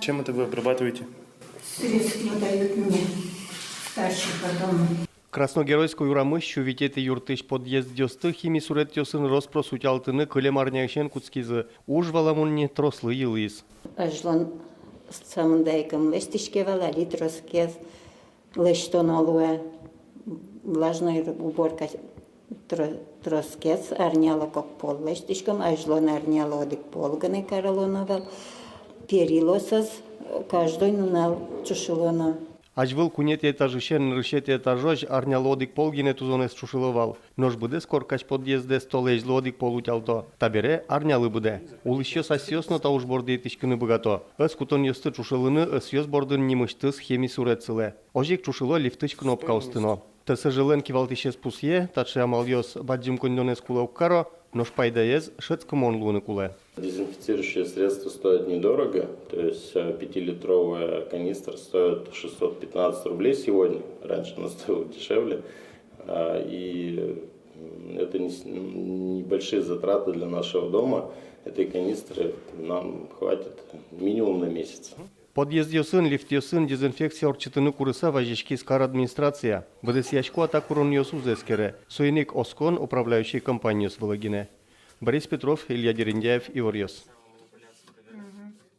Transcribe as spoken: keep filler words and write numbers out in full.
Чем это вы обрабатываете? Средства дают мне старший по дому. Красногеройской урамысь сю витетӥ юртысь подъездъёсты хими суретъёсын рос-прос утялтыны кылем арняысен кутскизы. Уж, валамон ни, трослы йылӥз. Азьлон самындаикым лэсьтӥське вал, али тросгес лэсьтоно луэ. Влажной уборка тро-, тросгес арнялы кык пол лэсьтӥськом, азьлон арнялы одӥг пол гинэ карылоно вал. Перилоосыз каждой нунал ӵушылоно. Азьвыл куинетӥ этажысен нырысетӥ этажозь арнялы одӥг пол гинэ тузонэз ӵушыло вал. Нош быдэс коркась подъездэз толэзьлы одӥг пол утялто. Табере арнялы быдэ. Улӥсьёс асьсэос но та уж борды итӥськыны быгато. Ӧс кутонъёсты ӵушылыны ӧсъёс бордын нимысьтыз хими сурет сылэ. Озьы ик ӵушыло лифтысь кнопкаосты но. Т С Ж-лэн кивалтӥсез пусъе, таӵе амалъёс бадӟым коньдонэз кулэ уг каро, нош пайдаез шӧдскымон луыны кулэ. Дезинфицирующее средство стоит недорого, то есть э, пятилитровая канистра стоит шестьсот пятнадцать рублей сегодня, раньше она стоила дешевле. А, и м, это не с- м, небольшие затраты для нашего дома. Этой канистры нам хватит минимум на месяц. Подъездъёсын, лифтъёсын дезинфекция ортчытыны курыса вазиськиз кар администрация. Быдэсъясько-а та куронъёс — уз эскере. Соин ик оскон управляющий компаниос вылэ гинэ. Борис Петров, Илья Дерендяев, «Иворъёс».